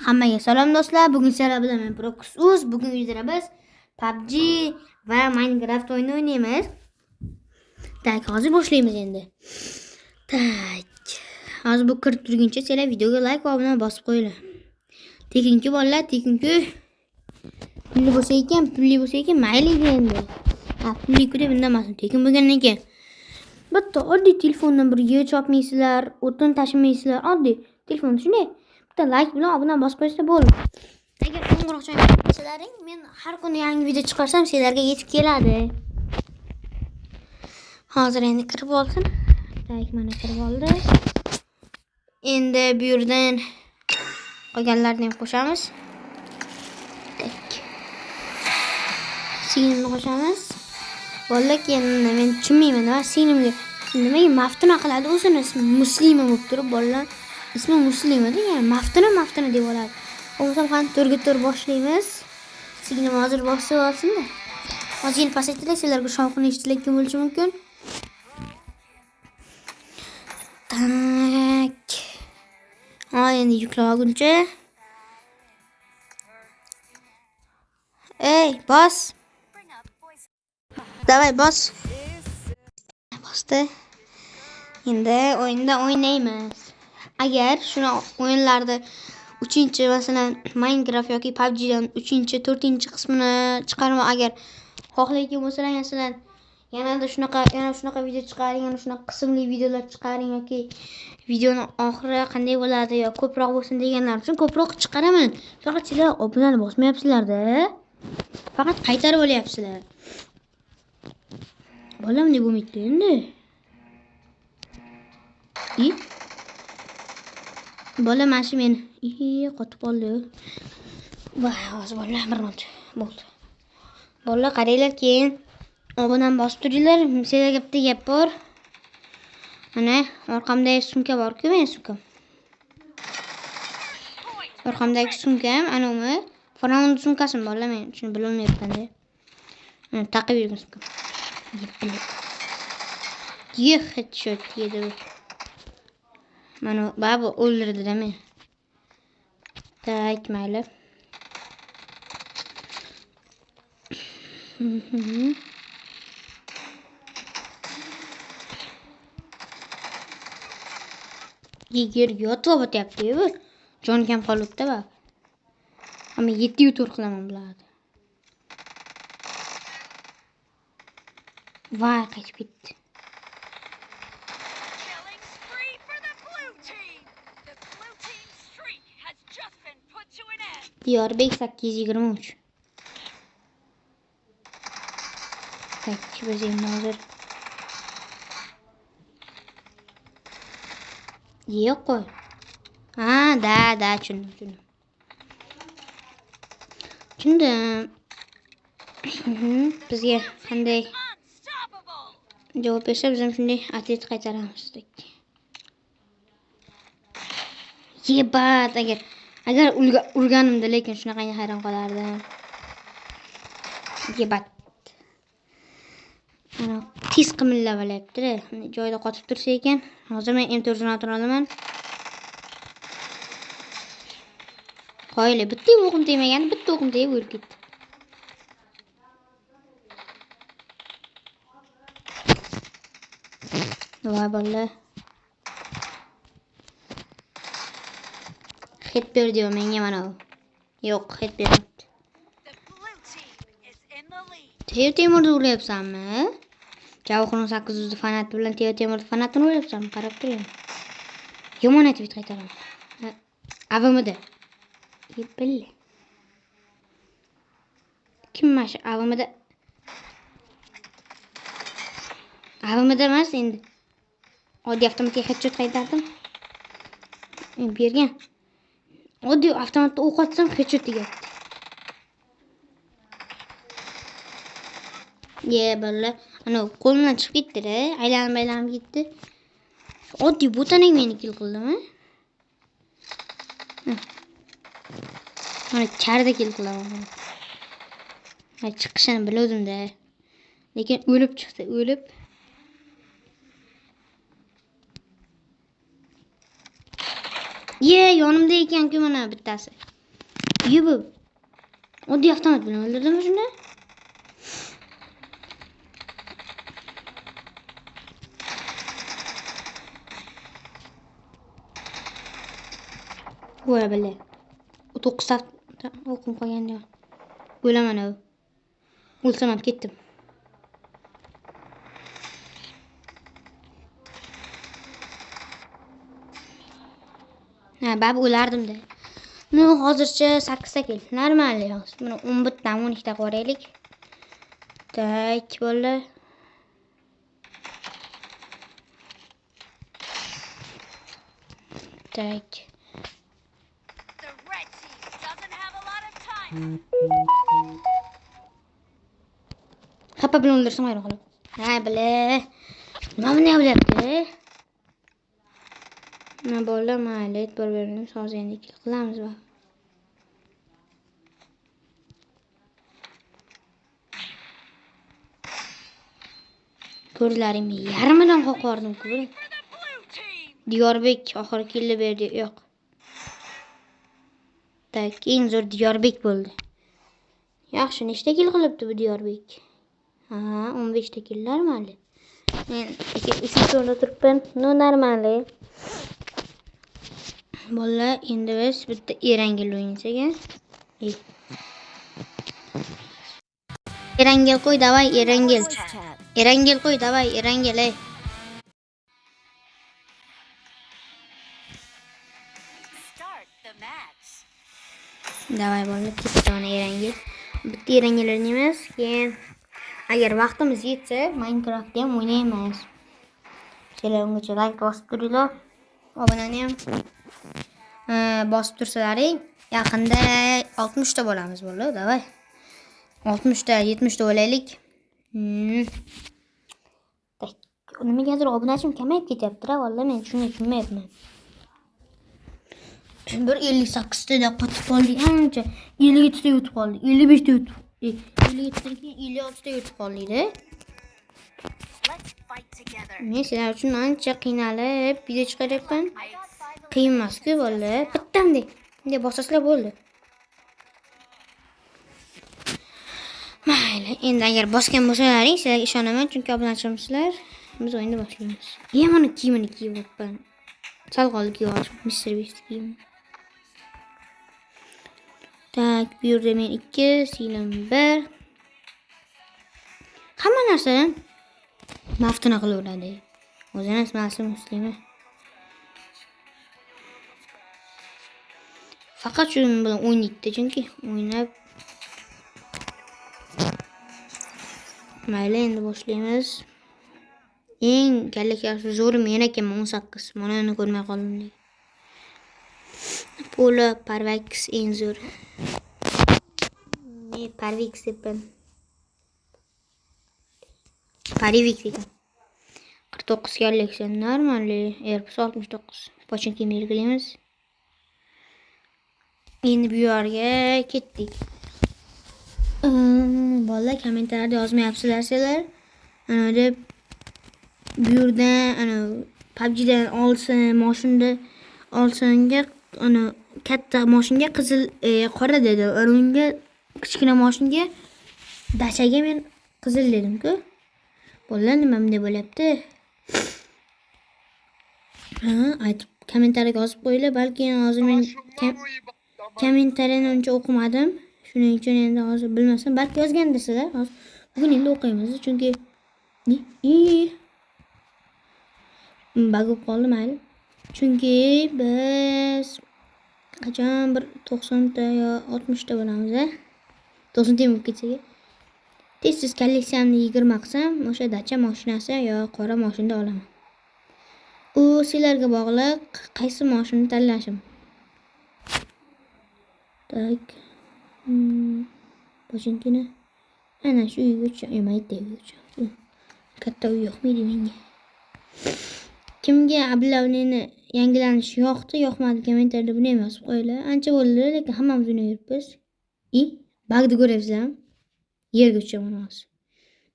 Hammaga salom do'stlar. Bugun sizlar bilan men Prox.uz. Bugun videoda biz PUBG va Minecraft o'yini o'ynaymiz. Tak, hozir boshlaymiz endi. Tak. Hozir bu kirib turguncha sizlar videoga like va obuna bosib qo'yinglar. Tekinki bolalar, tekinki. Pulli bo'lsa ekan, pulli bo'lsa ekan, mayli endi. Ha, pulli-ku deb indamasin, tekin bo'lgandan keyin. Bitta oddiy telefondan bir yer chopmaysizlar, o'tin tashimaysizlar, oddiy telefon shunday. Bitta like bilan obuna bosib qo'ysa bo'ldi. Agar qo'ng'iroqchani bosalaring, men har kuni yangi video chiqarsam sizlarga yetib keladi. Hozir endi kirib olsin. Tak, mana kirib oldi. Endi bu yerdan qolganlarni ham qo'shamiz. Tak. Singlimni qo'shamiz. Bolalar keyin men tushunmayman, nima singlimga nimaga maftuna qiladi o'zini ismi Muslima bo'lib turib, bolalar ismi Muslima degan, maftuna maftuna deb oladi. Bo'lmasam qani to'rga to'r boshlaymiz. Singlim hozir bosib olsin-da. Ozgina pasaytirsak sizlarga shovqin eshitilayotgan bo'lishi mumkin. Tak. Ha, endi yuklab olguncha. Ey, bos. Davay, bos. Bosdi. Endi o'yinda o'ynaymiz. Agar shuni o'yinlarda 3-chi, masalan, Minecraft yoki PUBG'dan 3-chi, 4-chi qismini chiqarma agar xohlayotgan bo'lsalar, masalan, yanada shunaqa, yana shunaqa video chiqaring, yana shunaqa qismli videolar chiqaring yoki videoni oxiri qanday bo'ladi yo ko'proq bo'lsin deganlar uchun ko'proq chiqaraman. Faqat sizlar obunani bosmayapsizlar-da. Faqat qaytarib olyapsizlar. Bolam ne bo'lmaydi endi? I? Bola mana shu meni. I, qotib qoldi. Voy, hozir bola bir minut bo'ldi. Bola qaranglar, keyin obunani bosib turinglar. Sizlarga bitta gap bor. Mana orqamda sumka bor-ku, men sumkam. Orqamdagi sumkam ana umi Fir'avn sumkasimi bola, men shuni bilolmayapman-da. Mana taqib yurgan sumkam. Ye, headshot yedi bu. Mana baba o'ldirdi-da meni. Tak, mayli. Yerga yotib o'tyapti bu. Jon kam qolibdi baba. Amma 7-4 qilaman bularni. Voy, qaytib ketdi. Diyorbek 823. Tak, biz endi hozir yo'q qo'y. Ha, da, da, tushundim, tushundim. Tushundim. Bizga qanday javob bersa, biz ham shunday atlet qaytaramiz. Yebat, agar urganimda lekin shunaqangi hayron qolardim. Yebat. Ana tez qimillab olyapti-da. Joyida qotib tursa ekan. Hozir men M416 olaman. Qoyili, bitta o'qim tegmagan, bitta o'qim tegib o'lib ketdi. Voy bola. Hit berdi menga mana u. Yo'q, hit bermabdi. Teo Temurni uryapsanmi? Javohir 800 fanat bilan Teo Temurni fanatini uryapsanmi? Qarab turing. Yomon aytib qaytaraman. AVMda. Yepille. Kim mana shu AVMda? AVMda emas endi. Oddiy avtomatga headshot qaytardim. Bergan. Oddiy avtomatda o'q otsam headshot tegyapti. Ye, bola, ana qo'limdan chiqib ketdi-da, aylanib-aylanib ketdi. Oddiy botaning meni kill qildimi? Mana karda kill qilaman. Ha, chiqishini biluvdim-da. Lekin o'lib chiqdi, o'lib. Ye, yonimda ekan-ku mana bittasi. Iyi bu. Oddiy avtomat bilan o'ldirdimi shunda? Voy billa. U 9 ta o'qim qolganda. O'laman u. O'lsam ham ketdim. Ha, bab o'lardim-da. Ну, hozircha 8 ta kill. Normal hozir. Buni 11 ta, 12 ta qo'yaylik. Tak, bo'ldi. Tak. Xafa bilan o'ldirsam ayron qolib. Ha, bile. Nima bunday bo'lyapti? Nima bo'ldi? Mayli, e'tibor bermaymiz. Hozir endi kill qilamiz va. Ko'rlarimni yarmidan qoqordim-ku. Diyorbek oxiri killni berdi. Yo'q. Tak, eng zo'r Diyorbek bo'ldi. Yaxshi, nechta kill qilibdi bu Diyorbek? Ha, 15 ta kill normal. Men 3-o'rinda turibman. No, normal. Bolalar, endi biz bitta Erangel o'ynasak, a? Erangel qo'y, davay, Erangel. Erangel qo'y, davay, Erangel, ey. Davay bolalar, ketdi mana Erangel. Bitta Erangel o'ynaymiz, keyin agar vaqtimiz yetsa Minecraftda ham o'ynaymiz. Sizlar ungacha like bosib turinglar. Obunani ham bosib tursalaring, yaqinda 60 ta bo'lamiz bolalar, davay. 60 ta, 70 ta bo'laylik. Tak, nimagadir obunachim kamayib ketyapti-ra, vallahi men shuni tushunmayapman. Bir 58 ta qotib qoldik, ancha 57 ta yutib qoldik, 55 ta yutib, 57 ta keyin 56 ta yutib qoldik-da. Men sizlar uchun ancha qiynalib video chiqaryapman. Qiyin emas-ku bolalar. Bittamdek. Bunday bosasizlar bo'ldi. Mayli, endi agar bosgan bo'lsalaring, sizlarga ishonaman, chunki obunachimsizlar. Biz o'yinni boshlaymiz. Mana kiyimini kiyib olibman. Sal qoldi kiyib olishim, Mr. Beast kiyimi. Tak, bu yerda men 2, singlim 1. Hamma narsadan maftuna qilaveradi. O'zini ismasi Muslima. Faqat shu bilan o'ynaydi, chunki o'ynab. Mayli, endi boshlaymiz. Eng kallakasi zo'ri men ekanman, 18. Mana uni ko'rmay qoldim lekin. Polo Parvex eng zo'ri. Ne Parvex debman. Parvix ekan. 49 kolleksiya normal, RPS 69. Pochinki belgilaymiz. Endi bu yerga ketdik. Bolalar kommentariyada yozmayapsizlar sizlar. Ana deb bu yerdan ana PUBG'dan olsin, mashinada olsanga ana katta mashinga qizil, qora dedi. Unga kichkina mashinga dachaga men qizil dedim-ku. Bolalar nima bunday bo'lyapti? Ha, aytib kommentariyaga yozib qo'yinglar, balki hozir men kommentariyani uncha o'qimadim. Shuning uchun endi hozir bilmasam, balki yozgandirsizlar. Hozir bugun endi o'qiymiz, chunki bug bo'lib qoldi, mayli. Chunki biz qachon bir 90 ta yo 60 ta bo'lamiz, a? 90 ta bo'lib ketsak, tez-tez kolleksiyamni 20 qilsam, o'sha dacha mashinasi yo qora mashinada olaman. U sizlarga bog'liq qaysi mashinani tanlashim. Tak. Bochinkini ana shu uyga tusham, mayda uyga tusham. Katta uy yo'qmidi menga? Kimga ablavnini yangilanishi yoqdi, yoqmadi kommentariyada buni ham yozib qo'yinglar. Ancha bo'ldi, lekin hammamiz o'ynab yuribmiz. Bagni ko'ryapsizlarmi? Yerga tushaman hozir.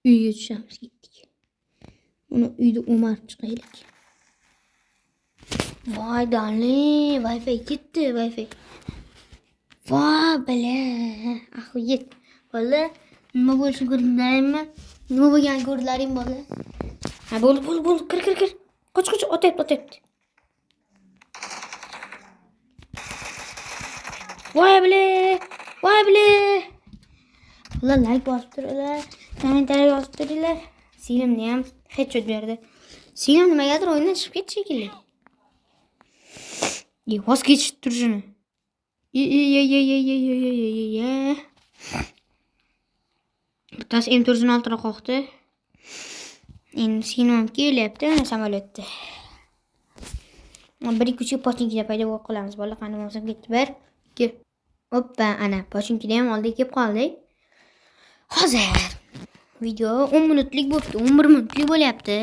Uyga tushamiz, ketdik. Uni uyda o'marib chiqaylik. Voy donli, Wi-Fi ketdi, Wi-Fi. Voy, бля. Охуеть. Bola, nima bo'lishini ko'rdinglarmi? Nima bo'lganini ko'rdilaring bola? Ha, bo'ldi, bo'ldi, bo'ldi. Kir, kir, kir. Qoch, qoch, otyapti, otyapti. Voy, бля. Voy, бля. Ular like bosib turinglar, kommentariy yozib turinglar. Singlimni ham headshot berdi. Singlim nimagadir o'yindan chiqib ketdi shekilli. Voz kechib turishini. Ye ye ye ye ye ye ye ye ye. Bittasi M416 qoqdi. Endi singlim ham kelyapti ana samolyotda. 1 2 3 Pochinkida paydo bo'lib qolamiz. Bola qani bo'lsam ketdi. 1 2. Oppa, ana Pochinkida ham oldiga kelib qoldik. Hozir video 10 minutlik bo'libdi, 11 minutlik bo'lyapti.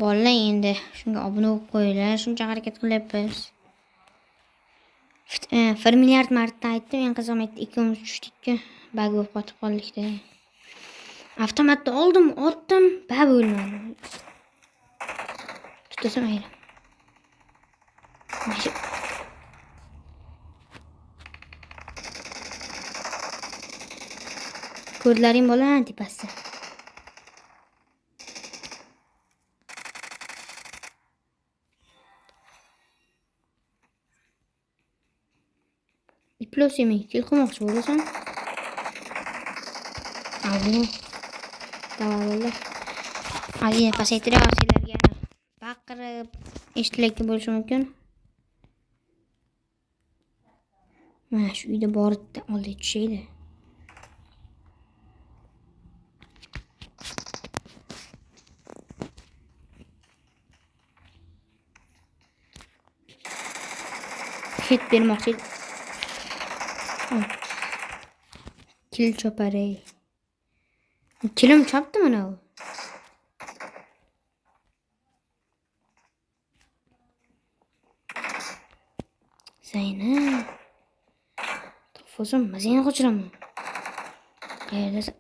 Bolalar endi shunga obuna bo'lib qo'yinglar, shuncha harakat qilyapmiz. 1 milliard marta aytdim, eng qizig'i aytdi, ikkovimiz tushdik-ku, bag bo'lib qotib qoldik-da. Avtomatni oldim, otdim, bag o'lmadi. Tutasam ayrim. Ko'rdilaring bola tepasida. Iflos yemek kil qilmoqchi bo'lasan. Aldim. Tamam bo'ldi. Ozgina pasaytirib sizlarga baqirib eshitilayotgan bo'lishi mumkin. Mana shu uyda borib oldiga tushaydi. Hit bermoqchi. Kil chopar ey. Kilim chopdi mana u. Zaynab. Topsam mazangni qochiraman. Qayerdasan?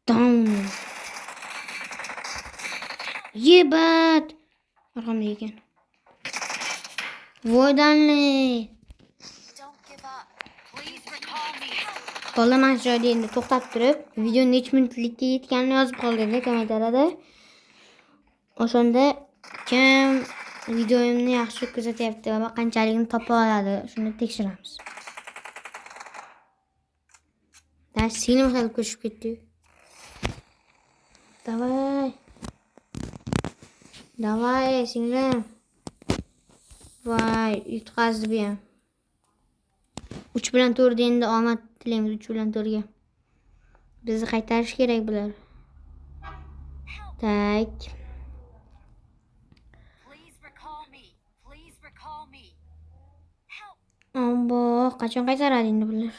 Down. Yebat. Arqamda ekan. Voydanli. Bola mana shu joyda endi to'xtab turib, video necha minutlikka yetganini yozib qoldirdi kommentariyada. O'shanda kim videoimni yaxshi kuzatyapti va qanchaligini topa oladi, shuni tekshiramiz. Da singlim hali ko'chib ketdi. Davay. Davay singlim. Voy, yutqazdi bu ham. 3 bilan 4 endi omad tilaymiz 3 bilan 4 ga. Bizni qaytarish kerak bular. Tak. Ambo, qachon qaytaradi endi bular?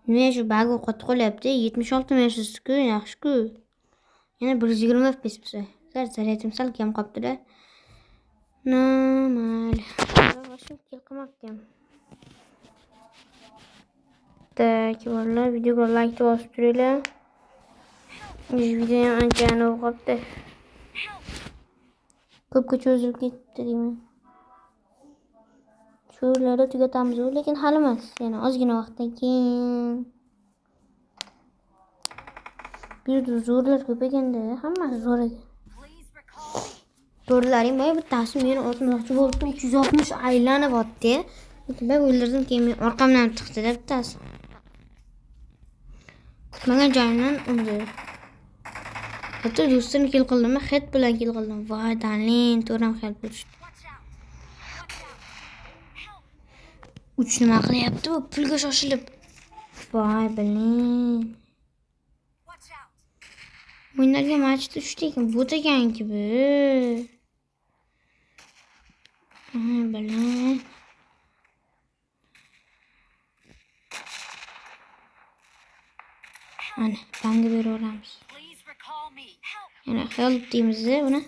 Nima shu bagu qotib qolyapti? 76 mashina-ku, yaxshi-ku. Yana 120 FPS bo'lsa. Sal zaryatim sal kam qolibdi-da. No, mayli. Boshim kel qilmabdi. Tak, bolalar, videoga like bosib turinglar. Video ham ancha bo'lib qolibdi. Ko'pga cho'zilib ketdi deyman. Shularda tugatamiz, lekin hali emas. Yana ozgina vaqtdan keyin. Bu yerda zo'rlar ko'p ekanda, hammasi zo'r ekan. To'rlaring boya bittasi meni otmoqchi bo'libdi, 360 aylanib otdi. Lekin ben o'ldirdim, keyin men orqamdan chiqdi-da bittasi. Kutmagan joyimdan urdi. Hatto do'stimni kill qildim, head bilan kill qildim. Voy, dalin, to'ram help tushdi. 3 nima qilyapti bu? Pulga shoshilib. Voy, bilin. O'yinlarga match tushdi ekan, bot ekanki bu. Voy, bilin. Ana, banga beraveramiz. Yana help deymiz buni.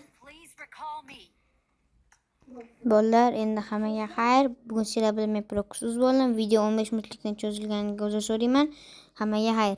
Bolalar, endi hammaga xayr. Bugun sizlar bilan men Proxuz bo'ldim. Video 15 minutlikdan cho'zilganiga uzr so'rayman. Hammaga xayr.